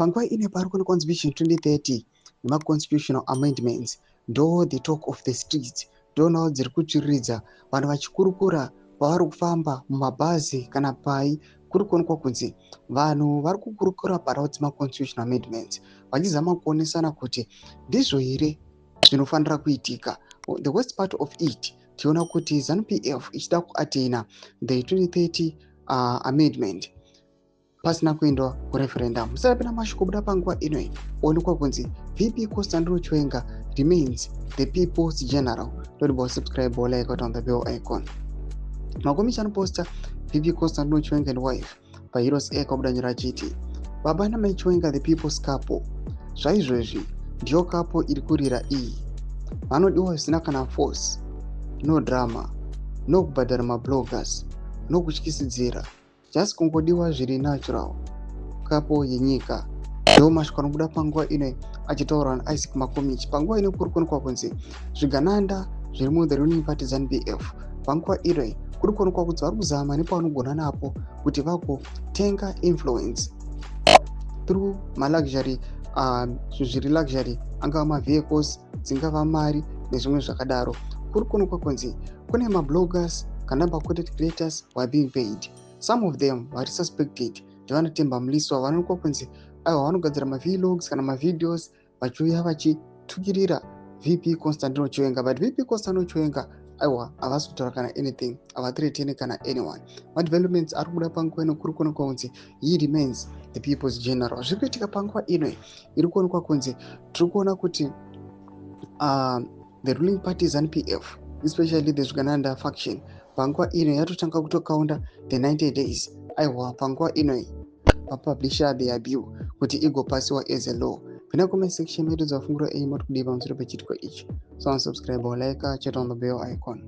Panguva ino pari kuonekwa kunzi Vision 2030 nemaconstitutional amendments ndo the talk of the streets, ndo nhau dziri kutsviriridza vanhu vachikurukura pavari kufamba mumabhazi kana pai. Kuri kuonekwa kunzi vanhu vari kukurukura panhau dzemaconstitutional amendments, vachizama kuonesana kuti ndizvo here zvinofanira kuitika. The worst part of it, tiona kuti ZANU PF ichida kuatena the 2030 amendment pasina kuendwa kureferendum. Musarapina mashoko kubuda panguva ino, onekwa kunzi VP Constantino Chiwenga remains the people's general. Don't subscribe or like on the bell icon. Makomichi anoposta VP Constantino Chiwenga and wife paHeroes Acre kubuda nyora achiti, "Baba namai Chiwenga, the people's couple. Zvaizvozvi ndiyo couple iri kurira iyi. Vanodiwa zvisina kana force, no drama, no kubhadhara mabloggers, no kutyisidzira, just kungodiwa zviri natural. Couple yenyika." Ndo mashoko anobuda panguva ino achitaurwa naIsaac Makomichi. Panguva ino kuri kuonekwa kunzi zvigananda zviri muthe ruling party ZANU PF panguva ino kuri kuonekwa kunzi vari kuzama nepavanogona napo kuti vagotenga influence through maluxury, zvinhu zviri luxury, angava mavehicles, dzingava mari nezvimwe zvakadaro. Kuri kuonekwa kunzi kune mabloggers kana macontent creators were being paid. Some of them vari suspected ndevanoTemba Mliswa, vanoonekwa kunzi aiwa, vanogadzira mavlogs kana mavideos vachiuya vachitukirira VP Constantino Chiwenga. But VP Constantino Chiwenga, aiwa, havasi kutaura kana anything, havathreateni kana anyone. Madevelopments ari kubuda panguva ino, kuri kuonekwa kunzi he remains the people's general. Zviri kuitika panguva ino iri kuonekwa kunzi tiri kuona kuti the ruling party ZANU PF, especially the zvigananda faction, panguva ino yatotanga kutokaunda the 90 days. Aiwa, panguva ino vapublisha their bill kuti igopasiwa as a law. Pinda comment section medu dzafungura enyu, mati kudii pamusoro pechitiko ichi? So subscribe or like, chat on the bell icon.